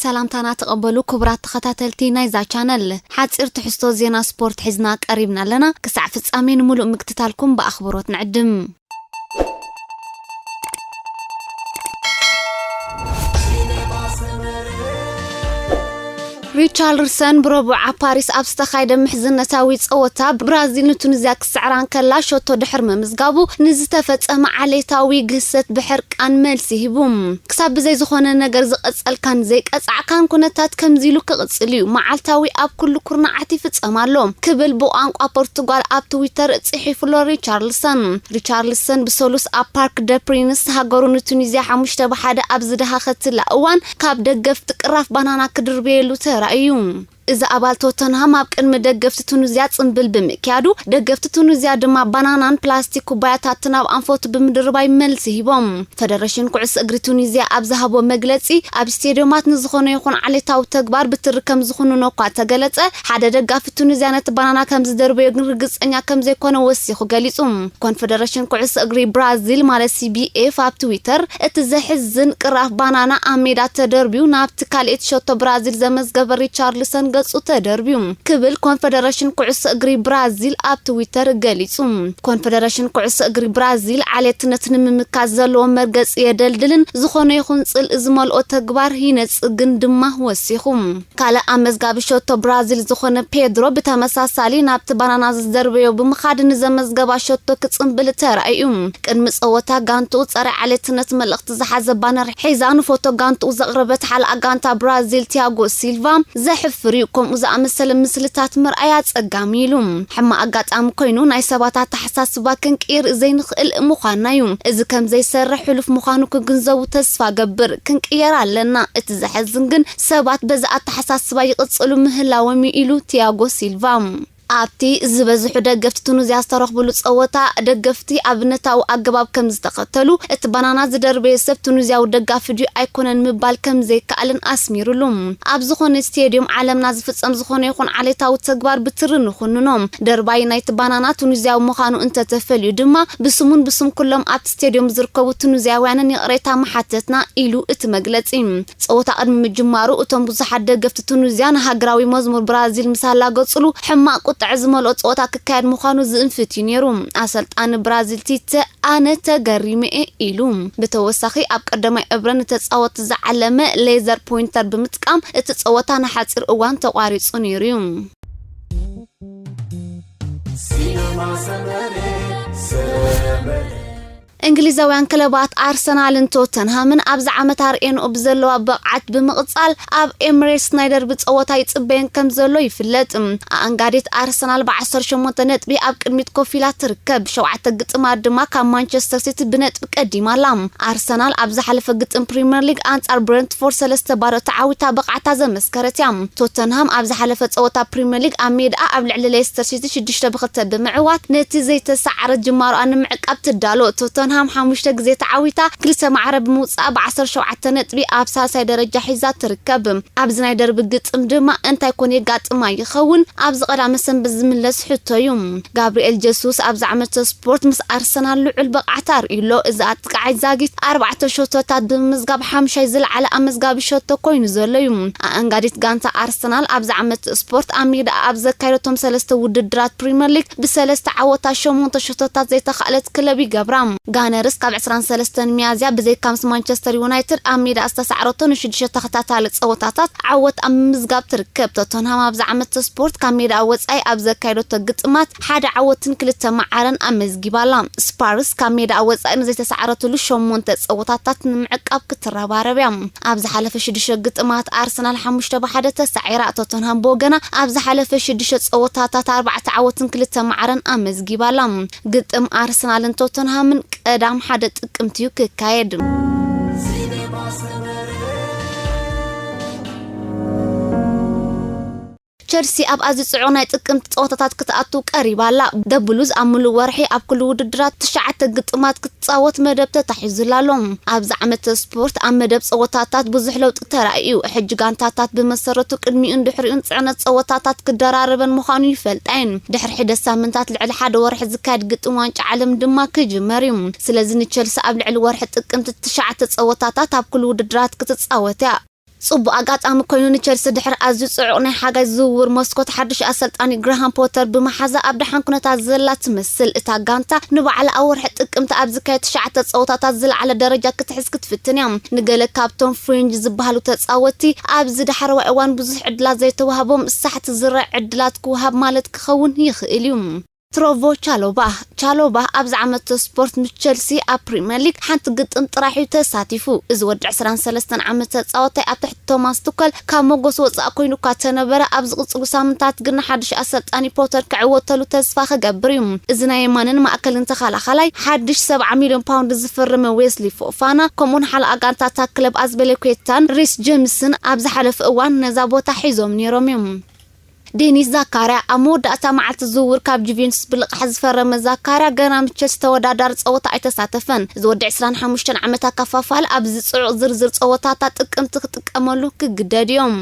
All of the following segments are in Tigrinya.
ሰላምታና ተቐበሉ ክቡራት ተኸታተልቲ ናይዛ ቻነል። ሓጺር ትሕዝቶ ዜና ስፖርት ሒዝና ቀሪብና ኣለና። ክሳዕ ፍጻሜ ንምሉእ ምክትታልኩም ብኣኽብሮት ንዕድም። ሪቻርልሰን ብረቡዕ ኣብ ፓሪስ ኣብ ዝተኻየደ ምሕዝነታዊ ጸወታ ብራዚል ንቱኒዝያ ክስዕራ እንከላ ሸቶ ድሕሪ ምምዝጋቡ ንዝተፈጸመ ዓሌታዊ ግህሰት ብሕርቃን መልሲ ሂቡ። ክሳብ ብዘይ ዝኾነ ነገር ዝቐጸልካን ዘይቀጻዕካን ኩነታት ከምዚ ኢሉ ክቕጽል እዩ። መዓልታዊ ኣብ ኩሉ ኩርናዓት ይፍጸም ኣሎ ክብል ብቋንቋ ፖርቱጋል ኣብ ትዊተር ጽሒፉ ኣሎ ሪቻርልሰን። ሪቻርልሰን ብሰሉስ ኣብ ፓርክ ደ ፕሪንስ ሃገሩ ንቱኒዝያ ሓሙሽተ ብሓደ ኣብ ዝደሃኸትላ እዋን ካብ ደገፍቲ ቅራፍ ባናና ክድርበየሉ ተራእዩ። እዚ ኣባል ቶተንሃም ኣብ ቅድሚ ደገፍቲ ቱኒዝያ ጽምብል ብምክያዱ፣ ደገፍቲ ቱኒዝያ ድማ ባናናን ፕላስቲክ ኩባያታትን ኣብ ኣንፈቱ ብምድርባይ መልሲ ሂቦም። ፈደረሽን ኩዕሶ እግሪ ቱኒዝያ ኣብ ዝሃቦ መግለጺ፣ ኣብ ስቴድዮማት ንዝኾነ ይኹን ዓሌታዊ ተግባር ብትሪ ከም ዝኹንኖ እኳ ተገለጸ፣ ሓደ ደጋፊ ቱኒዝያ ነቲ ባናና ከም ዝደርበዮ ግን ርግጸኛ ከም ዘይኮነ ወሲኹ ገሊጹ። ኮንፈደረሽን ኩዕሶ እግሪ ብራዚል ማለት ሲቢኤፍ ኣብ ትዊተር፣ እቲ ዘሕዝን ቅራፍ ባናና ኣብ ሜዳ ተደርብዩ ናብቲ ካልኤት ሸቶ ብራዚል ዘመዝገበ ሪቻርልሰን ገጹ ተደርብዩ ክብል ኮንፈደረሽን ኩዕሶ እግሪ ብራዚል ኣብ ትዊተር ገሊጹ። ኮንፈደረሽን ኩዕሶ እግሪ ብራዚል ዓሌትነት ንምምካት ዘለዎ መርገጺ የደልድልን ዝኾነ ይኹን ጽልኢ ዝመልኦ ተግባር ይነጽግን ድማ ወሲኹ። ካልእ ኣመዝጋቢ ሸቶ ብራዚል ዝኾነ ፔድሮ ብተመሳሳሊ ናብቲ ባናና ዝደርበዮ ብምኻድ ንዘመዝገባ ሸቶ ክጽምብል ተራእዩ። ቅድሚ ጸወታ ጋንትኡ ጸረ ዓሌትነት መልእኽቲ ዝሓዘ ባነር ሒዛ ንፎቶ ጋንትኡ ዘቕረበት ሓለኣ ጋንታ ብራዚል ቲያጎ ሲልቫ፣ "ዘሕፍር እዩ፣ ከምኡ ዝኣመሰለ ምስልታት ምርኣይ ኣጸጋሚ" ኢሉ። ሕማቕ ኣጋጣሚ ኮይኑ ናይ ሰባት ኣተሓሳስባ ክንቅይር ዘይንኽእል ምዃንና እዩ። እዚ ከም ዘይሰርሕ ሕሉፍ ምዃኑ ክግንዘቡ ተስፋ ገብር። ክንቅየር ኣለና። እቲ ዘሕዝን ግን ሰባት በዚ ኣተሓሳስባ ይቕጽሉ ምህላዎም እዩ ኢሉ ቲያጎ ሲልቫ። ኣብቲ ዝበዝሑ ደገፍቲ ቱኒዝያ ዝተረኽብሉ ጸወታ፣ ደገፍቲ ኣብነታዊ ኣገባብ ከም ዝተኸተሉ፣ እቲ ባናና ዝደርበየ ሰብ ቱኒዝያዊ ደጋፊ ድዩ ኣይኮነን ምባል ከም ዘይከኣልን ኣስሚሩሉ። ኣብ ዝኾነ ስቴድዮም ዓለምና ዝፍጸም ዝኾነ ይኹን ዓሌታዊ ተግባር ብትሪ ንኹንኖ። ደርባይ ናይቲ ባናና ቱኒዝያዊ ምዃኑ እንተተፈልዩ ድማ፣ ብስሙን ብስም ኩሎም ኣብቲ ስቴድዮም ዝርከቡ ቱኒዝያውያንን ይቕሬታ ምሓተትና ኢሉ እቲ መግለጺ። ጸወታ ቅድሚ ምጅማሩ እቶም ብዙሓት ደገፍቲ ቱኒዝያ ንሃገራዊ መዝሙር ብራዚል ምስ ኣላገጹሉ፣ ሕማቕ ቁጥዐ ዝመልኦ ጸወታ ክካየድ ምዃኑ ዝእንፍት እዩ ነይሩ። ኣሰልጣኒ ብራዚል ቲተ፣ "ኣነ ተገሪመ እየ" ኢሉ። ብተወሳኺ ኣብ ቀዳማይ እብረ ንተጻወቲ ዝዓለመ ሌዘር ፖይንተር ብምጥቃም እቲ ጸወታ ንሓጺር እዋን ተቋሪጹ ነይሩ እዩ። ሲነማ ሰመረ፣ ሰመረ። እንግሊዛውያን ክለባት ኣርሰናልን ቶተንሃምን ኣብዚ ዓመት ኣርእየንኦ ብዘለዋ ብቕዓት ብምቕጻል ኣብ ኤምሬትስ ናይ ደርቢ ጸወታ ይጽበየን ከም ዘሎ ይፍለጥ። ኣኣንጋዲት ኣርሰናል ብ ዓሰርተ ሸሞንተ ነጥቢ ኣብ ቅድሚት ኮፍ ኢላ ትርከብ። ሸውዓተ ግጥማት ድማ ካብ ማንቸስተር ሲቲ ብነጥቢ ቀዲማ ኣላ። ኣርሰናል ኣብ ዝሓለፈ ግጥም ፕሪምየር ሊግ ኣንጻር ብረንትፎርድ ሰለስተ ባዶ ተዓዊታ ብቕዓታ ዘመስከረት እያ። ቶተንሃም ኣብ ዝሓለፈ ጸወታ ፕሪምየር ሊግ ኣብ ሜድኣ ኣብ ልዕሊ ሌስተር ሲቲ ሽዱሽተ ብ ክልተ ብምዕዋት ነቲ ዘይተሰዓረ ጅማሮኣ ንምዕቃብ ትዳሎ። ቶተንሃም ሓሙሽተ ግዜ ተዓዊታ፣ ክልተ ማዕረ ብምውጻእ ብ ዓሰርተ ሸውዓተ ነጥቢ ኣብ ሳልሳይ ደረጃ ሒዛ ትርከብ። ኣብዚ ናይ ደርቢ ግጥም ድማ እንታይ ኮን የጋጥማ ይኸውን? ኣብዚ ቀዳመ ሰንበት ዝምለስ ሕቶ እዩ። ጋብሪኤል ጀሱስ ኣብዚ ዓመት ስፖርት ምስ ኣርሰናል ልዑል ብቕዓት ኣርእዩ ኣሎ። እዚ ኣጥቃዓይ ዛጊት ኣርባዕተ ሸቶታት ብምምዝጋብ ሓምሻይ ዝለዓለ ኣመዝጋቢ ሸቶ ኮይኑ ዘሎ እዩ። ኣኣንጋዲት ጋንታ ኣርሰናል ኣብዚ ዓመት ስፖርት ኣብ ሜዳ ኣብ ዘካየደቶም ሰለስተ ውድድራት ፕሪምየር ሊግ ብሰለስተ ዓወታት ሸሞንተ ሸቶታት ዘይተኻእለት ክለብ ይገብራ። ጋነርስ ካብ ዕስራን ሰለስተን ሚያዝያ ብዘይካ ምስ ማንቸስተር ዩናይትድ ኣብ ሜዳ ዝተሳዕረቶ ንሽዱሽተ ተኸታታሊ ጸወታታት ዓወት ኣብ ምምዝጋብ ትርከብ። ቶተንሃም ኣብዚ ዓመት ስፖርት ካብ ሜዳ ወጻኢ ኣብ ዘካየደቶ ግጥማት ሓደ ዓወትን ክልተ መዓረን ኣመዝጊባ ኣላ። ስፓርስ ካብ ሜዳ ወጻኢ ንዘይተሳዕረትሉ ሸሞንተ ጸወታታት ንምዕቃብ ክትረባረብ እያ። ኣብ ዝሓለፈ ሽዱሽተ ግጥማት ኣርሰናል ሓሙሽተ ብሓደ ተሳዒራ። ቶተንሃም ብወገና ኣብ ዝሓለፈ ሽዱሽተ ጸወታታት ኣርባዕተ ዓወትን ክልተ መዓረን ኣመዝጊባ ኣላ። ግጥም ኣርሰናልን ቶተንሃምን ቀዳም ሓደ ጥቅምቲ እዩ ክካየድ። ቸልሲ ኣብ ኣዝዩ ጽዑቕ ናይ ጥቅምቲ ጸወታታት ክትኣቱ ቀሪባ ኣላ። ደብሉዝ ኣብ ምሉእ ወርሒ ኣብ ኩሉ ውድድራት ትሽዓተ ግጥማት ክትጻወት መደብ ተታሒዙላ ኣሎ። ኣብዚ ዓመት ስፖርት ኣብ መደብ ጸወታታት ብዙሕ ለውጢ ተራእዩ። ሕጂ ጋንታታት ብመሰረቱ ቅድሚኡን ድሕሪኡን ጽዕነት ጸወታታት ክደራረበን ምዃኑ ይፈልጣ እየን። ድሕሪ ሒደት ሳምንታት ልዕሊ ሓደ ወርሒ ዝካየድ ግጥም ዋንጫ ዓለም ድማ ክጅመር እዩ። ስለዚ ንቸልሲ ኣብ ልዕሊ ወርሒ ጥቅምቲ ትሽዓተ ጸወታታት ኣብ ኩሉ ውድድራት ክትጻወት እያ። ጽቡቕ ኣጋጣሚ ኮይኑ ንቸልሲ ድሕሪ ኣዝዩ ጽዑቕ ናይ ሓጋይ ዝውውር መስኮት ሓድሽ ኣሰልጣኒ ግራሃም ፖተር ብምሓዛ ኣብ ደሓን ኩነታት ዘላ ትመስል። እታ ጋንታ ንባዕላ ኣብ ወርሒ ጥቅምቲ ኣብ ዝካየድ ትሽዓተ ጸወታታት ዝለዓለ ደረጃ ክትሕዝ ክትፍትን እያ። ንገለ ካብቶም ፍሪንጅ ዝበሃሉ ተጻወትቲ ኣብዚ ዳሕረዋይ እዋን ብዙሕ ዕድላት ዘይተዋህቦም ሳሕቲ ዝረአ ዕድላት ክወሃብ ማለት ክኸውን ይኽእል እዩ። ትሮቮ ቻሎባ ቻሎባ ኣብዚ ዓመት ስፖርት ምስ ቸልሲ ኣብ ፕሪምየር ሊግ ሓንቲ ግጥም ጥራሕ እዩ ተሳቲፉ። እዚ ወዲ ዕስራን ሰለስተን ዓመት ተጻዋታይ ኣብ ትሕቲ ቶማስ ቱከል ካብ መጎስ ወጻእ ኮይኑ እኳ ተነበረ፣ ኣብ ዝቕጽሉ ሳምንታት ግን ንሓድሽ ኣሰልጣኒ ፖተር ክዕወተሉ ተስፋ ክገብር እዩ። እዚ ናይ የማንን ማእከልን ተኸላኻላይ ሓድሽ ሰብዓ ሚልዮን ፓውንድ ዝፈረመ ዌስሊ ፎፋና ከምኡውን ሓለኣ ጋንታታ ክለብ ኣዝበሌኩዌታን ሪስ ጀምስን ኣብ ዝሓለፈ እዋን ነዛ ቦታ ሒዞም ነይሮም እዮም። ዴኒስ ዛካርያ ኣብ መወዳእታ መዓልቲ ዝውውር ካብ ጁቬንቱስ ብልቓሕ ዝፈረመ ዛካርያ፣ ገና ምስ ቸልሲ ተወዳዳሪ ጸወታ ኣይተሳተፈን። እዚ ወዲ ዕስራን ሓሙሽተን ዓመት ኣከፋፋሊ ኣብዚ ጽዑቕ ዝርዝር ጸወታታት ጥቅምቲ ክጥቀመሉ ክግደድ እዮም።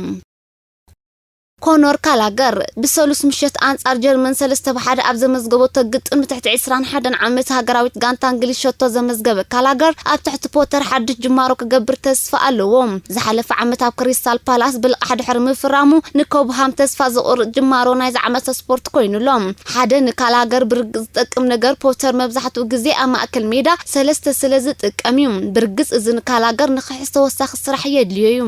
ኮኖር ካላገር ብሰሉስ ምሸት ኣንጻር ጀርመን ሰለስተ ብ ሓደ ኣብ ዘመዝገበቶ ግጥም፣ ብትሕቲ ዕስራን ሓደን ዓመት ሃገራዊት ጋንታ እንግሊዝ ሸቶ ዘመዝገበ ካላገር፣ ኣብ ትሕቲ ፖተር ሓድሽ ጅማሮ ክገብር ተስፋ ኣለዎ። ዝሓለፈ ዓመት ኣብ ክሪስታል ፓላስ ብልቓሕ ድሕሪ ምፍራሙ፣ ንኮብሃም ተስፋ ዘቑርጽ ጅማሮ ናይዚ ዓመተ ስፖርት ኮይኑ'ሎ። ሓደ ንካላገር ብርግጽ ዝጠቅም ነገር፣ ፖተር መብዛሕትኡ ግዜ ኣብ ማእከል ሜዳ ሰለስተ ስለ ዝጥቀም እዩ። ብርግጽ እዚ ንካላገር ንኽሕዝ ተወሳኺ ስራሕ የድልዮ እዩ።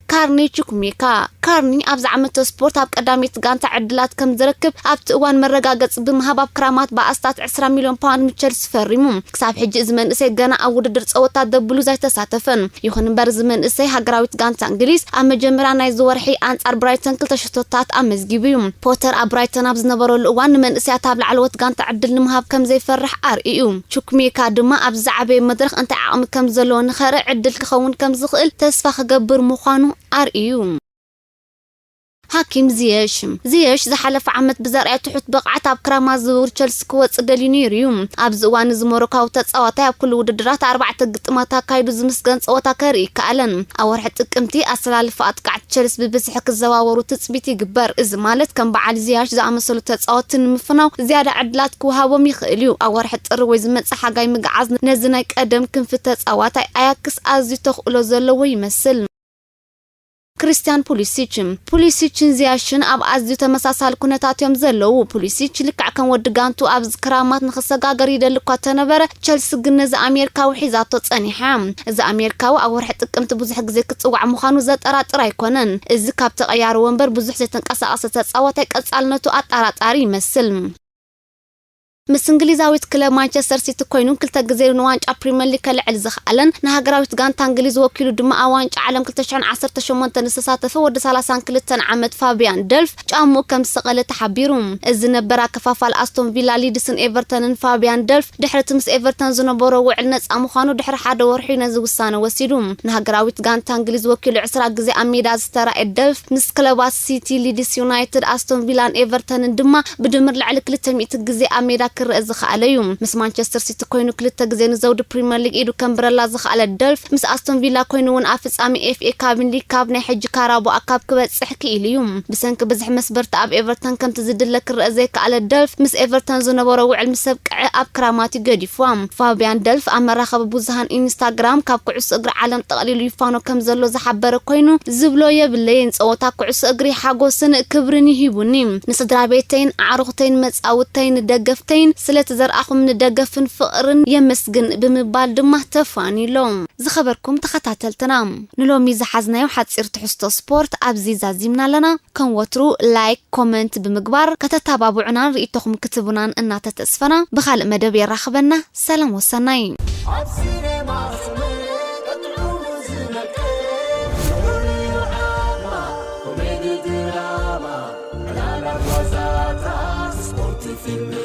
ካርኒ ቹክሜካ። ካርኒ ኣብዚ ዓመተ ስፖርት ኣብ ቀዳመይቲ ጋንታ ዕድላት ከም ዝረክብ ኣብቲ እዋን መረጋገጺ ብምሃብ፣ ኣብ ክራማት ብኣስታት ዕስራ ሚልዮን ፓውንድ ምስ ቸልሲ ፈሪሙ። ክሳብ ሕጂ እዚ መንእሰይ ገና ኣብ ውድድር ጸወታ ደብሉዝ ኣይተሳተፈን። ይኹን እምበር፣ እዚ መንእሰይ ሃገራዊት ጋንታ እንግሊዝ ኣብ መጀመርያ ናይዚ ወርሒ ኣንጻር ብራይተን ክልተ ሸቶታት ኣመዝጊቡ እዩ። ፖተር ኣብ ብራይተን ኣብ ዝነበረሉ እዋን፣ ንመንእሰያት ኣብ ላዕለዎት ጋንታ ዕድል ንምሃብ ከም ዘይፈርሕ ኣርእዩ። ቹክሜካ ድማ ኣብዚ ዝዓበየ መድረኽ እንታይ ዓቕሚ ከም ዘለዎ ንኸርኢ ዕድል ክኸውን ከም ዝኽእል ተስፋ ክገብር ምዃኑ ኣርእዩ። ሃኪም ዚየሽ። ዚየሽ ዝሓለፈ ዓመት ብዘርኣዮ ትሑት ብቕዓት ኣብ ክራማት ዝውውር ቸልሲ ክወጽእ ደልዩ ነይሩ እዩ። ኣብዚ እዋን እዚ ሞሮካዊ ተጻዋታይ ኣብ ኩሉ ውድድራት ኣርባዕተ ግጥማት ኣካይዱ ዝምስገን ጸወታ ከርኢ ይከኣለን። ኣብ ወርሒ ጥቅምቲ ኣሰላልፋ ኣጥቃዕቲ ቸልሲ ብብዝሒ ክዘዋወሩ ትጽቢት ይግበር። እዚ ማለት ከም በዓል ዚያሽ ዝኣመሰሉ ተጻወትቲ ንምፍናው ዝያዳ ዕድላት ክወሃቦም ይኽእል እዩ። ኣብ ወርሒ ጥሪ ወይ ዝመጽእ ሓጋይ ምግዓዝ ነዚ ናይ ቀደም ክንፊ ተጻዋታይ ኣያክስ ኣዝዩ ተኽእሎ ዘለዎ ይመስል። ክሪስቲያን ፑሊሲች። ፑሊሲችን ዚያሽን ኣብ ኣዝዩ ተመሳሳሊ ኩነታት እዮም ዘለዉ። ፑሊሲች ልክዕ ከም ወዲ ጋንቱ ኣብዚ ክራማት ንኽሰጋገር ይደሊ እኳ ተነበረ፣ ቸልሲ ግን ነዚ ኣሜሪካዊ ሒዛቶ ጸኒሓ። እዚ ኣሜሪካዊ ኣብ ወርሒ ጥቅምቲ ብዙሕ ግዜ ክጽዋዕ ምዃኑ ዘጠራጥር ኣይኮነን። እዚ ካብ ተቐያሪ ወንበር ብዙሕ ዘይተንቀሳቐሰ ተጻዋታይ ቀጻልነቱ ኣጠራጣሪ ይመስል። ምስ እንግሊዛዊት ክለብ ማንቸስተር ሲቲ ኮይኑ ክልተ ግዜ ንዋንጫ ፕሪምየር ሊግ ከልዕል ዝኸኣለን ንሃገራዊት ጋንታ እንግሊዝ ወኪሉ ድማ ኣብ ዋንጫ ዓለም ክልተ ሽሕን ዓሰርተ ሸሞንተን ዝተሳተፈ ወዲ ሰላሳን ክልተን ዓመት ፋቢያን ደልፍ ጫምኡ ከም ዝሰቐለ ተሓቢሩ። እዚ ነበር ኣከፋፋሊ ኣስቶን ቪላ፣ ሊድስን ኤቨርተንን ፋቢያን ደልፍ ድሕሪ እቲ ምስ ኤቨርተን ዝነበሮ ውዕል ነጻ ምዃኑ ድሕሪ ሓደ ወርሒ ነዚ ውሳነ ወሲዱ። ንሃገራዊት ጋንታ እንግሊዝ ወኪሉ ዕስራ ግዜ ኣብ ሜዳ ዝተራእየ ደልፍ ምስ ክለባት ሲቲ፣ ሊድስ ዩናይትድ፣ ኣስቶን ቪላን ኤቨርተንን ድማ ብድምር ልዕሊ ክልተ ሚእቲ ግዜ ኣብ ሜዳ ክረአ ዝኸኣለ እዩ። ምስ ማንቸስተር ሲቲ ኮይኑ ክልተ ግዜ ንዘውዲ ፕሪምየር ሊግ ኢዱ ከንብረላ ዝኸኣለ ደልፍ፣ ምስ ኣስቶን ቪላ ኮይኑ እውን ኣብ ፍጻሜ ኤፍ ኤ ካፕን ሊግ ካፕ ናይ ሕጂ ካራቦኣ ካፕ ክበጽሕ ክኢሉ እዩ። ብሰንኪ ብዝሒ መስበርቲ ኣብ ኤቨርተን ከምቲ ዝድለ ክረአ ዘይከኣለ ደልፍ፣ ምስ ኤቨርተን ዝነበሮ ውዕል ምስ ኣብቅዐ ኣብ ክራማት እዩ ገዲፍዋ። ፋቢያን ደልፍ ኣብ መራኸቢ ብዙሃን ኢንስታግራም፣ ካብ ኩዕሶ እግሪ ዓለም ጠቕሊሉ ይፋኖ ከም ዘሎ ዝሓበረ ኮይኑ፣ ዝብሎ የብለይን፣ ጸወታ ኩዕሶ እግሪ ሓጎስን ክብርን ይሂቡኒ። ንስድራ ቤተይን ኣዕሩኽተይን መጻውተይን ደገፍተይን ስለቲ ዘርኣኹምኒ ደገፍን ፍቕርን የመስግን ብምባል ድማ ተፋንዩሎ። ዝኸበርኩም ተኸታተልትና፣ ንሎሚ ዝሓዝናዮ ሓጺር ትሕዝቶ ስፖርት ኣብዚ ዛዚምና ኣለና። ከም ወትሩ ላይክ፣ ኮመንት ብምግባር ከተተባብዑናን ርእይቶኹም ክትህቡናን እናተተስፈና፣ ብኻልእ መደብ የራኽበና። ሰላም ወሰናይ። ኣብ ሲኔማ ዝመ-፣ ጥዑሙ ዝመቀ፣ ጥዑሙ ዓማ፣ ኮሜዲ ድራማ፣ ዕላላት ዋዛታት፣ ስፖርት ፊልም